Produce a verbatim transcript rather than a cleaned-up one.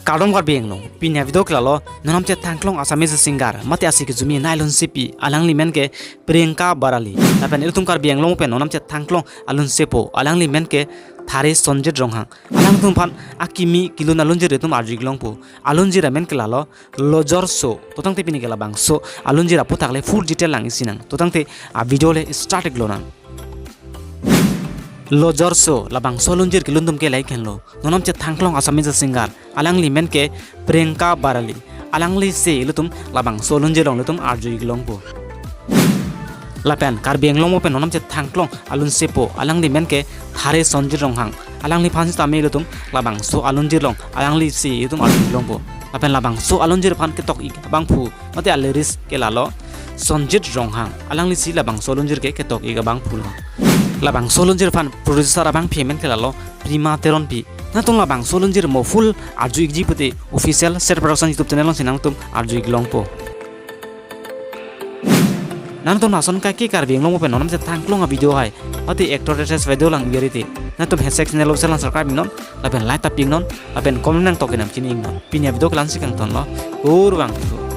Kardom Karbi Anglong, pini avideo ke lalo, non namchet Thangklong Assamese singer, mate asi kejumi nai lunsepi, alangli men ke Priyanka Barali. Lapen ilitum Karbi Anglong pen non namchet Thangklong alunsepo, alangli men ke Thare Sonjit Ronghang. Alangtum aphan akimi kelun alunjir itum arju-ik longpo. Alunjir amen ke lalo, Lojor So. To tangte pini ke labangso alunjir aphuthak le full detail lang isi nang. To tangte avideo le start-ik lonang. Lojor So, labangso alunjir kelun atum ke lahei henlo. Non namchet Thangklong Assamese singer, alangli men ke Priyanka Barali. Alanglisi ilitum labangso alunjir along ilitum arju-ik longpo. Lapen Karbi Anglong pen non namchet Thangklong alunsepo, alangli men ke Thare Sonjit Ronghang. Alangliphan sitame ilitum labangso alunjir along alanglisi ilitum arju-ik longpo. Lapen labangso alunjir aphan ketok-ik abangphu, mate a-lyrics ke lalo, Sonjit Ronghang. Alanglisi labangso alunjir ke ketok-ik abangphu lo. Labangso alunjir aphan producer abangpi men ke lalo, Prima Teronpi. Nangtum labangso alunjir mo full arju-ikji pute official Set Production YouTube channel alongsi nangtum arju-ik longpo. Nangtum lason kaike Karbi Anglong pen non namchet Thangklong avideo hai, mate actor actress avideo lang-ik rite, nangtum hashtag channel official nang subscribe-ik non, lapen like tap-ik non, lapen comment nangtok-ik non, chini-ik non. Pini avideo ke la-ansi kangtonlo. Kurvangthu.